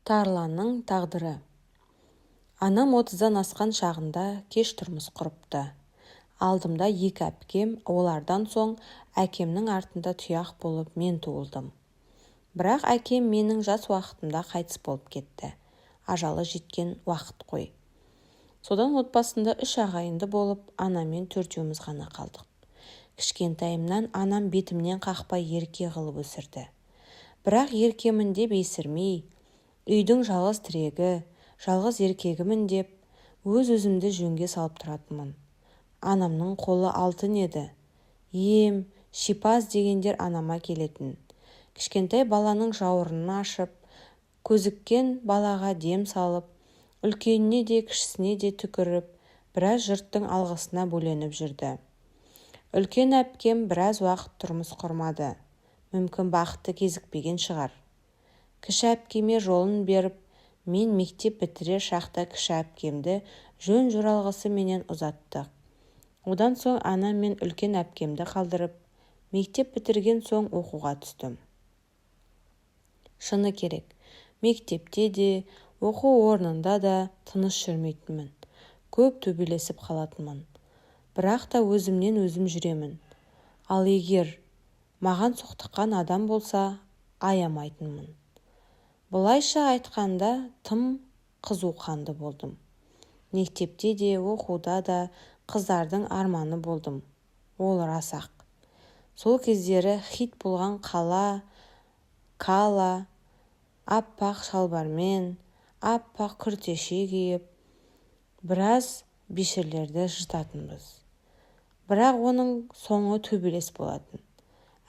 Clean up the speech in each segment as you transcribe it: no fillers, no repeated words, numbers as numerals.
Тарланның тағдыры. Анам 30-дан асқан шағында кеш тұрмыс құрыпты. Алдымда екі әпкем, олардан соң әкемнің артында тұяқ болып мен туылдым. Бірақ әкем менің жас уақытымда қайтыс болып кетті. Ажалы жеткен уақыт қой. Содан отбасында үш ағайынды болып, анаммен төртеуміз ғана қалдық. Кішкентайымнан анам бетімнен қақпай ерке қылып өсірді. Бірақ еркемін деп есірмей, үйдің жалғыз тірегі, жалғыз еркегімін деп, өз-өзімді жөнге салып тұратынмын. Анамның қолы алтын еді. Ем, шипа іздегендер анама келетін. Кішкентай баланың жауырынын ашып, көзіккен балаға дем салып, үлкеніне де, кішісіне де түкіріп, біраз жұрттың алғысына бөленіп жүрді. Үлкен әпкем біраз уақыт тұрмыс құрмады. Мүмкін, бақыты кезікпеген шығар. Кіші әпкеме жолын беріп, мен мектеп бітірер шақта кіші әпкемді жөн-жоралғысыменен ұзаттық. Одан соң анам мен үлкен әпкемді қалдырып, мектеп бітірген соң оқуға түстім. Шыны керек, мектепте де, оқу орнында да тыныш жүрмейтінмін. Көп төбелесіп қалатынмын. Бірақ та өзімнен өзім жүремін. Ал егер маған соқтыққан адам болса, аямайтынмын. Былайша айтқанда, тым қызуқанды болдым. Мектепте де, оқуда да қыздардың арманы болдым. Ол рас-ақ. Сол кездері хит болған қала, кала, аппақ шалбармен, аппақ күртеше киіп, біраз бишілерді жыртатынбыз. Бірақ оның соңы төбелес болатын.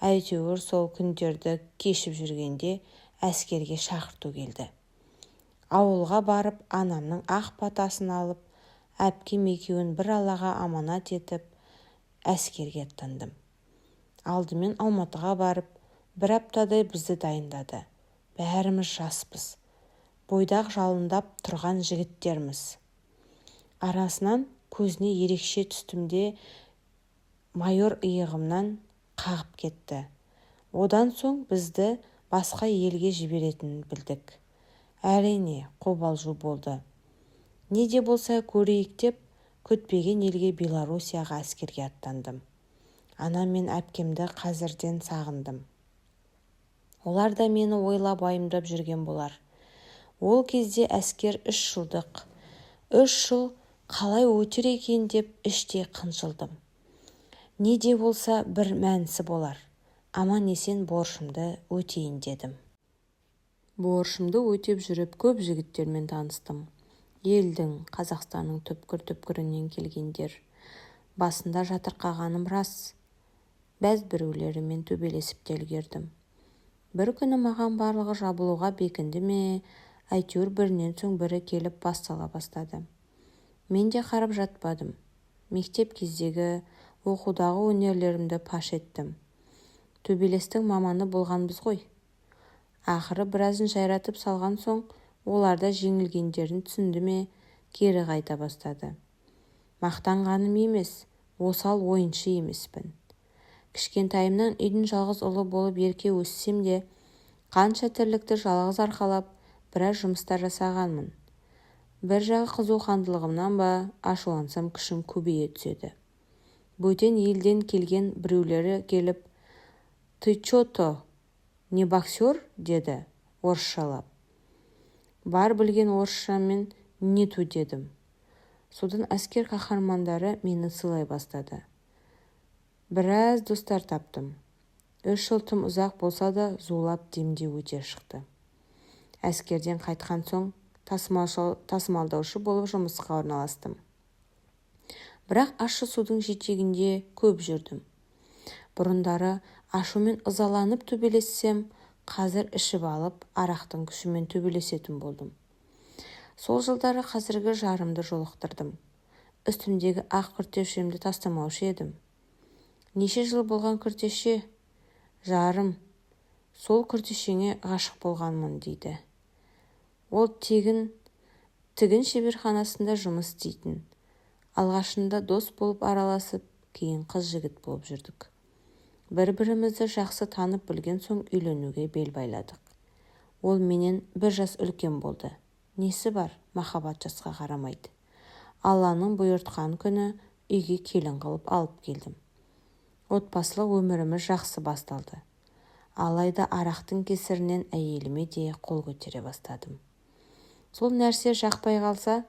Әйтеуір сол күндерді кешіп жүргенде әскерге шақырту келді. Ауылға барып, анамның ақ батасын алып, әпкем екеуін бір Аллаға аманат етіп, әскерге аттандым. Алдымен Алматыға барып, бір аптадай бізді дайындады. Бәріміз жаспыз. Бойдақ жалындап тұрған жігіттерміз. Арасынан көзіне ерекше түстім де, майор иығымнан қағып кетті. Одан соң бізді басқа елге жіберетінін білдік. Әрине, қобалжу болды. Не де болса көрейік деп, күтпеген елге, Белоруссияға әскерге аттандым. Анам мен әпкемді қазірден сағындым. Олар да мені ойлап, уайымдап жүрген болар. Ол кезде әскер 3 жылдық. 3 жыл қалай өтер екен деп іштей қынжылдым. Не де болса бір мәнісі болар. Аман-есен борышымды өтейін дедім. Борышымды өтеп жүріп көп жігіттермен таныстым. Елдің, Қазақстанның түпкір-түпкірінен келгендер. Басында жатырқағаным рас. Бәз біреулерімен төбелесіп те үлгердім. Бір күні маған барлығы жабылуға бекінді ме, әйтеуір бірінен соң бірі келіп бас сала бастады. Мен де қарап жатпадым. Мектеп кездегі, оқудағы өнерлерімді паш еттім. Төбелестің маманы болғанбыз ғой. Ақыры біразын жайратып салған соң, олар да жеңілгендерін түсінді ме, кері қайта бастады. Мақтанғаным емес, осал ойыншы емеспін. Кішкентайымнан үйдің жалғыз ұлы болып ерке өссем де, қанша тірлікті жалғыз арқалап, біраз жұмыстар жасағанмын. Бір жағы қызуқандылығымнан ба, ашулансам, күшім көбейе түседі. Бөтен елден келген біреулері келіп, «Ты че-то не боксер?» деді орысшалап. Бар білген орысшаммен «Нету» дедім. Содан әскер қаһармандары мені сыйлай бастады. Біраз достар таптым. 3 жыл тым ұзақ болса да, зулап демде өте шықты. Әскерден қайтқан соң тасымалдаушы болып жұмысқа орналастым. Бірақ ащы судың жетегінде көп жүрдім. Бұрындары ашумен ызаланып төбелессем, қазір ішіп алып, арақтың күшімен төбелесетін болдым. Сол жылдары қазіргі жарымды жолықтырдым. Үстімдегі ақ күртешемді тастамаушы едім. Неше жыл болған күртеше. Жарым «Сол күртешеңе ғашық болғанмын», – дейді. Ол тегін тігін шеберханасында жұмыс істейтін. Алғашында дос болып араласып, кейін қыз-жігіт болып жүрдік. Бір-бірімізді жақсы танып білген соң үйленуге бел байладық. Ол менен бір жас үлкен болды. Несі бар, махаббат жасқа қарамайды. Алланың бұйыртқан күні үйге келін қылып алып келдім. Отбасылық өміріміз жақсы басталды. Алайда арақтың кесірінен әйеліме де қол көтере бастадым. Сол нәрсе жақпай қалса,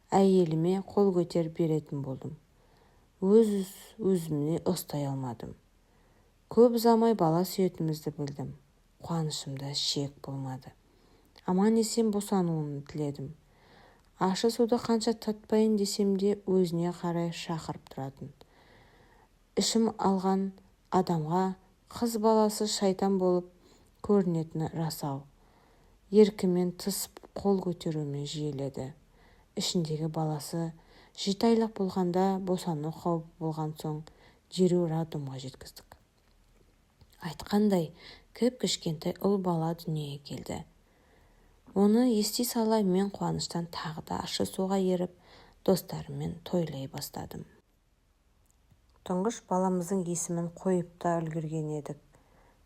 әйеліме қол көтеріп беретін болдым. Өз-өзімді ұстай алмадым. Көп ұзамай бала сүйетінімізді білдім. Қуанышымда шек болмады. Аман-есен босануын тіледім. Ащы суды қанша татпайын десем де өзіне қарай шақырып тұратын. Ішім алған адамға қыз баласы шайтан болып көрінетіні рас-ау. Еркімен тыс қол көтеруімен жиіледі. Ішіндегі баласы 7 айлық болғанда босану қаупі болған соң дереу роддомға жеткіздік. Айтқандай, кіп-кішкентай ұл бала дүниеге келді. Оны ести сала мен қуаныштан тағы да ащы суға еріп, достарыммен тойлай бастадым. Тұңғыш баламыздың есімін қойып та үлгерген едік.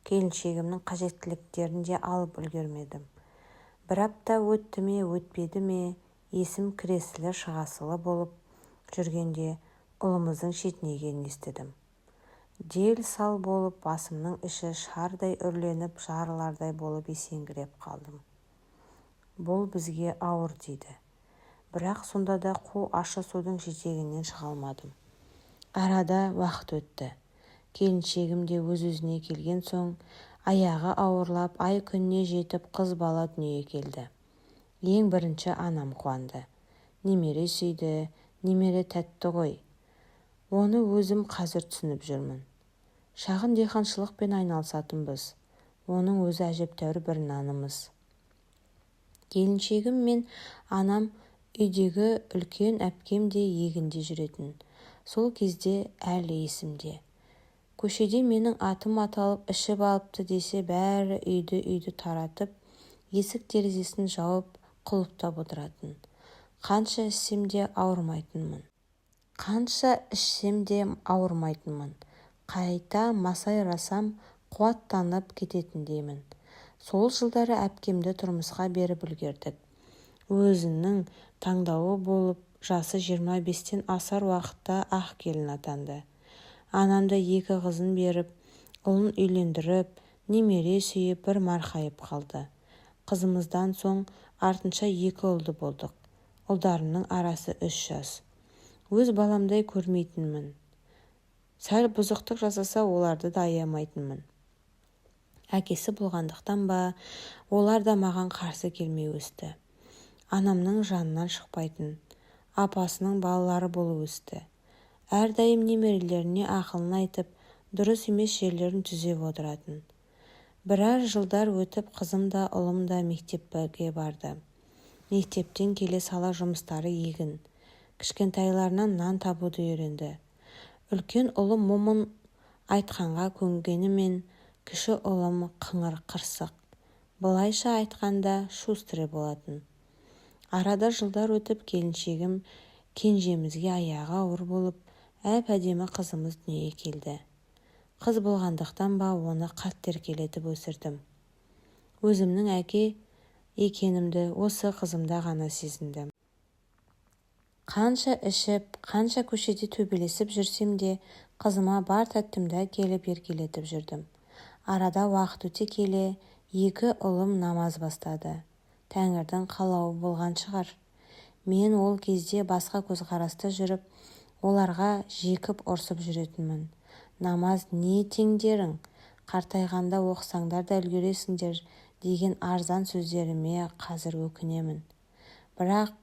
Келіншегімнің қажеттіліктерін де алып үлгермедім. Бір апта өтті ме, өтпеді ме, есім кіресілі-шығасылы болып жүргенде ұлымыздың шетінегенін естідім. Дел-сал болып, басымның іші шардай үрленіп, жарылардай болып есеңгіреп қалдым. Бұл бізге ауыр тиді. Бірақ сонда да қу ащы судың жетегінен шыға алмадым. Арада уақыт өтті. Келіншегім де өз-өзіне келген соң, аяғы ауырлап, ай күніне жетіп қыз бала дүниеге келді. Ең бірінші анам қуанды. Немере сүйді, немере тәтті ғой. Оны өзім қазір түсініп жүрмін. Шағын диқаншылықпен айналысатынбыз. Оның өзі әжептәуір бір нанымыз. Келіншегім мен анам үйдегі үлкен әпкем де егінде жүретін. Сол кезде әлі есімде. Көшеде менің атым аталып ішіп алыпты десе бәрі үйді-үйді таратып, есік терезесін жауып, құлыптап отыратын. Қанша ішсем де ауырмайтынмын. Қанша ішсем де ауырмайтынмын. Қайта масайрасам, қуаттанып кететіндеймін. Сол жылдары әпкемді тұрмысқа беріп үлгердік. Өзінің таңдауы болып, жасы 25-тен асар уақытта ақ келін атанды. Анам да 2 қызын беріп, ұлын үйлендіріп, немере сүйіп бір марқайып қалды. Қызымыздан соң артынша 2 ұлды болдық. Ұлдарымның арасы 3 жас. Өз баламдай көрмейтінмін. Сәл бұзықтық жасаса, оларды да аямайтынмын. Әкесі болғандықтан ба, олар да маған қарсы келмей өсті. Анамның жанынан шықпайтын, апасының балалары болып өсті. Әрдайым немерелеріне ақылын айтып, дұрыс емес жерлерін түзеп отыратын. Біраз жылдар өтіп, қызым да, ұлым да мектепке барды. Мектептен келе сала жұмыстары егін. Кішкентайларынан нан табуды үйренді. Үлкен ұлым момын айтқанға көнгенімен, кіші ұлым қыңыр қырсық. Былайша айтқанда шустрый болатын. Арада жылдар өтіп, келіншегім кенжемізге аяғы ауыр болып, әп-әдемі қызымыз дүниеге келді. Қыз болғандықтан ба, оны қатты еркелетіп өсірдім. Өзімнің әке екенімді осы қызымда ғана сезіндім. Қанша ішіп, қанша көшеде төбелесіп жүрсем де, қызыма бар тәттімді әкеліп еркелетіп жүрдім. Арада уақыт өте келе, 2 ұлым намаз бастады. Тәңірдің қалауы болған шығар. Мен ол кезде басқа көзқараста жүріп, оларға жекіп ұрсып жүретінмін. Намаз не теңдерің, қартайғанда оқысаңдар да үлгересіңдер деген арзан сөздеріме қазір өкінемін. Бірақ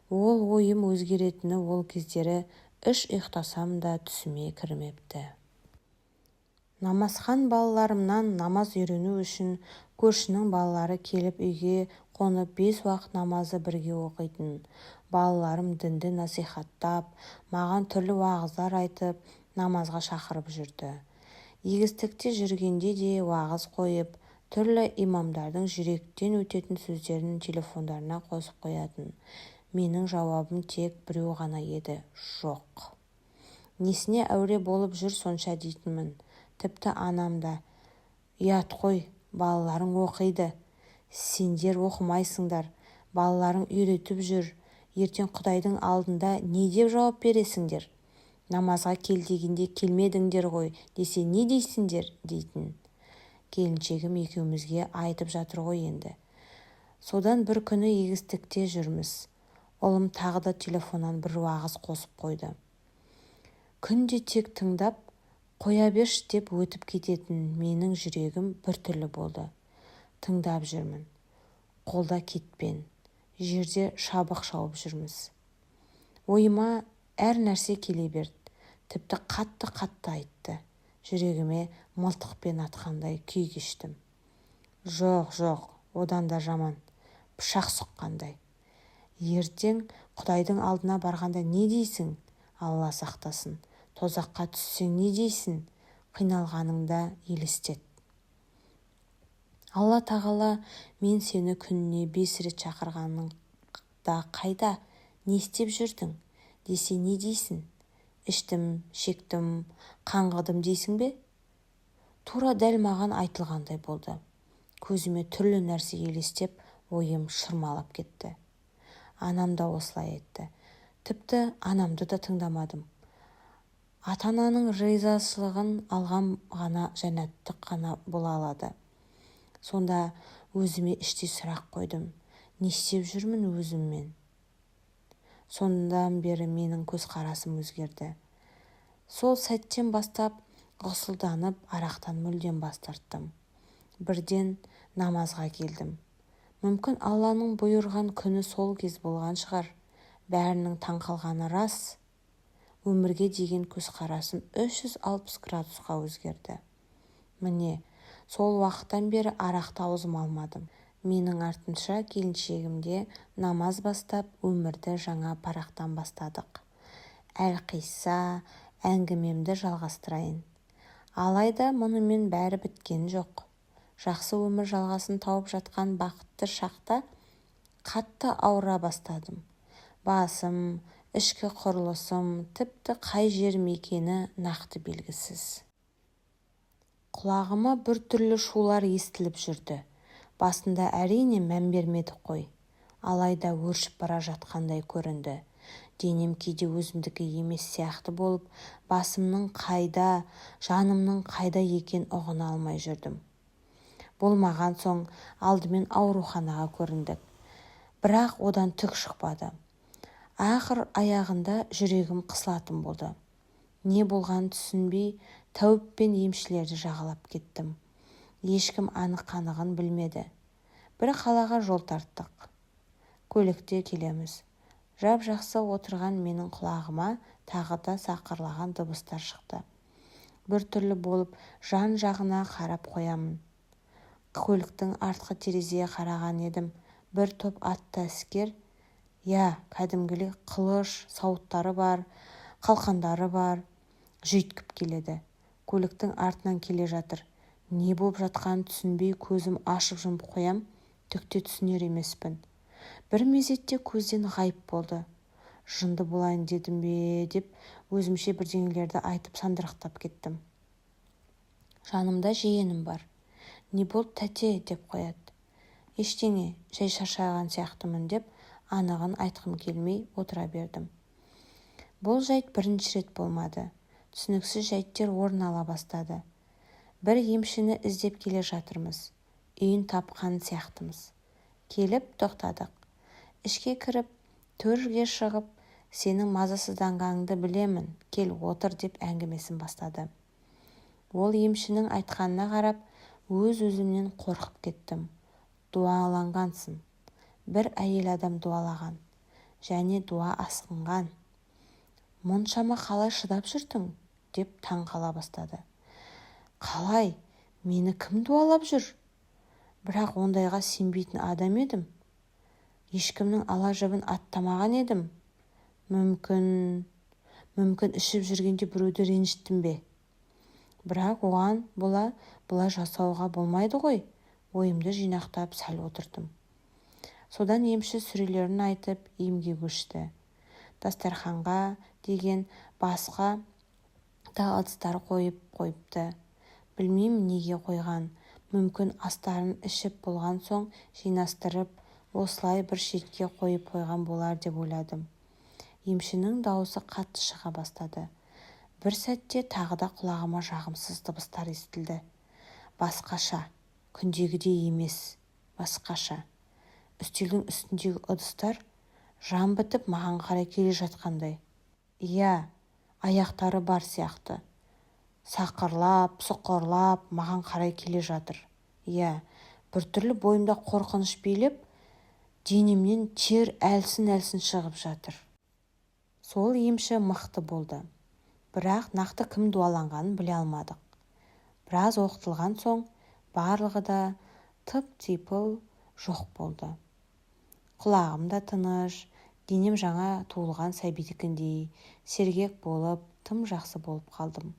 ол ойым өзгеретіні ол кездері 3 ұйықтасам да түсіме кірмепті. Намазхан балаларымнан намаз үйрену үшін көршінің балалары келіп үйге қонып 5 уақыт намазды бірге оқитын. Балаларым дінді насихаттап, маған түрлі уағыздар айтып, намазға шақырып жүрді. Егістікте жүргенде де уағыз қойып, түрлі имамдардың жүректен өтетін сөздерін телефондарына қосып қоятын. Менің жауабым тек біреу ғана еді: жоқ. Несіне әуре болып жүр сонша дейтінмін. Тіпті анам да, ұят қой, балаларың оқиды. Сендер оқымайсыңдар, балаларың үйретіп жүр, ертең Құдайдың алдында не деп жауап бересіңдер? Намазға кел дегенде келмедіңдер ғой десе не дейсіңдер дейтін. Келіншегім екеумізге айтып жатыр ғой енді. Содан бір күні егістікте жүрміз. Ұлым тағы да телефоннан бір уағыз қосып қойды. Күнде тек тыңдап, қоя берші деп өтіп кететін менің жүрегім біртүрлі болды. Тыңдап жүрмін. Қолда кетпен. Жерде шабық шауып жүрміз. Ойыма әр нәрсе келе берді. Тіпті қатты-қатты айтты. Жүрегіме мылтықпен атқандай күй кештім. Жоқ, жоқ, одан да жаман. Пышақ сұққандай. Ертең Құдайдың алдына барғанда не дейсің? Алла сақтасын. Тозаққа түссең не дейсің? Қиналғаныңда елестет. Алла тағала мен сені күніне 5 рет шақырғаныңда қайда, не істеп жүрдің десе не дейсің? Іштім, шектім, қаңғыдым дейсің бе? Тура дәл маған айтылғандай болды. Көзіме түрлі нәрсе елестеп, ойым шырмалап кетті. Анам да осылай айтты. Тіпті анамды да тыңдамадым. Ата-ананың ризашылығын алған ғана жәннаттық қана бола алады. Сонда өзіме іштей сұрақ қойдым. Не істеп жүрмін өзіммен? Сондан бері менің көзқарасым өзгерді. Сол сәттен бастап ғұсылданып, арақтан мүлдем бас тарттым. Бірден намазға келдім. Мүмкін Алланың бұйырған күні сол кез болған шығар. Бәрінің таң қалғаны рас. Өмірге деген көзқарасым 360 градусқа өзгерді. Міне, сол уақыттан бері арақты аузыма алмадым. Менің артынша келіншегімде намаз бастап, өмірді жаңа парақтан бастадық. Әлқисса, әңгімемді жалғастырайын. Алайда мұнымен бәрі біткен жоқ. Жақсы өмір жалғасын тауып жатқан бақытты шақта қатты ауыра бастадым. Басым, ішкі құрылысым, тіпті қай жерім екені нақты белгісіз. Құлағыма біртүрлі шулар естіліп жүрді. Басында әрине мән бермедік қой. Алайда өршіп бара жатқандай көрінді. Денем кейде өзімдікі емес сияқты болып, басымның қайда, жанымның қайда екен ұғына алмай жүрдім. Болмаған соң алдымен ауруханаға көріндік. Бірақ одан түк шықпады. Ақыр аяғында жүрегім қысылатын болды. Не болғанын түсінбей, тәуіп пен емшілерді жағалап кеттім. Ешкім анық-қанығын білмеді. Бір қалаға жол тарттық. Көлікте келеміз. Жап-жақсы отырған менің құлағыма тағы да сақырлаған дыбыстар шықты. Біртүрлі болып жан-жағына қарап қоямын. Көліктің артқы терезеге қараған едім. Бір топ атты әскер, я, кәдімгілей қылыш, сауыттары бар, қалқандары бар, жүйткіп келеді. Көліктің артынан келе жатыр. Не болып жатқанын түсінбей көзім ашып жұмып қоям, түк те түсінер емеспін. Бір мезетте көзден ғайып болды. Жынды болайын дедім бе деп өзімше бірдеңелерді айтып сандырақтап кеттім. Жанымда жиенім бар. Не болды тәте деп қояды. Ештеңе, жай шаршаған сияқтымын деп анығын айтқым келмей отыра бердім. Бұл жайт бірінші рет болмады. Түсініксіз жайттер орын ала бастады. Бір емшіні іздеп келе жатырмыз. Үйін тапқан сияқтымыз. Келіп тоқтадық. Ішке кіріп, төрге шығып, сенің мазасызданғаныңды білемін, кел отыр деп әңгімесін бастады. Ол емшінің айтқанына қарап, өз-өзімнен қорқып кеттім. Дуаланғансың. Бір әйел адам дуалаған. Және дуа асқынған. Мұншама қалай шыдап жүрдің? Деп таң қала бастады. Қалай? Мені кім дуалап жүр? Бірақ ондайға сенбейтін адам едім. Ешкімнің ала жібін аттамаған едім. Мүмкін ішіп жүргенде біреуді ренжіттім бе? Бірақ оған бола бұлай жасауға болмайды ғой. Ойымды жинақтап сәл отырдым. Содан емші сүрелерін айтып, емге көшті. Дастарханға деген басқа да ыдыстар қойып қойыпты. Білмеймін неге қойған. Мүмкін, астарын ішіп болған соң жинастырып, осылай бір шетке қойып қойған болар деп ойладым. Емшінің даусы қатты шыға бастады. Бір сәтте тағы да құлағыма жағымсыз дыбыстар естілді. Басқаша, күндегідей емес, басқаша. Үстелдің үстіндегі ыдыстар жан бітіп маған қарай келе жатқандай. Иә, аяқтары бар сияқты. Сақырлап, сұқырлап маған қарай келе жатыр. Иә, біртүрлі бойымда қорқыныш билеп, денемнен тер әлсін-әлсін шығып жатыр. Сол емші мықты болды. Бірақ нақты кім дуаланғанын біле алмадық. Біраз оқытылған соң барлығы да тып-типыл жоқ болды. Құлағым да тыныш, денем жаңа туылған сәбидікіндей сергек болып, тым жақсы болып қалдым.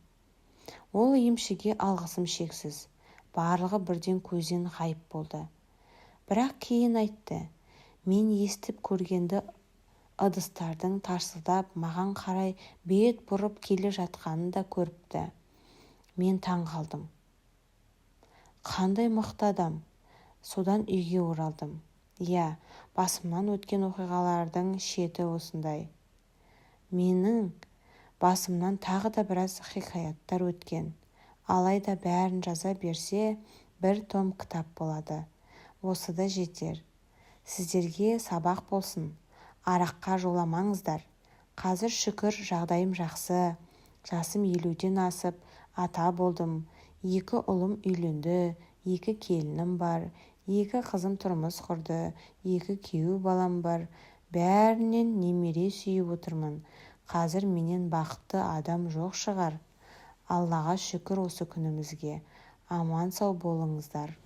Ол емшіге алғысым шексіз. Барлығы бірден көзден ғайып болды. Бірақ кейін айтты, мен естіп көргенді ыдыстардың тарсылдап маған қарай бет бұрып келе жатқанын да көріпті. Мен таң қалдым. Қандай мықты адам! Содан үйге оралдым. Иә, басымнан өткен оқиғалардың шеті осындай. Менің басымнан тағы да біраз хикаяттар өткен. Алайда бәрін жаза берсе, бір том кітап болады. Осы да жетер. Сіздерге сабақ болсын. Араққа жоламаңыздар. Қазір шүкір жағдайым жақсы. Жасым 50-ден асып, ата болдым. 2 ұлым үйленді, 2 келінім бар, 2 қызым тұрмыс құрды, 2 күйеу балам бар. Бәрінен немере сүйіп отырмын. Қазір менен бақытты адам жоқ шығар. Аллаға шүкір осы күнімізге. Аман-сау болыңыздар.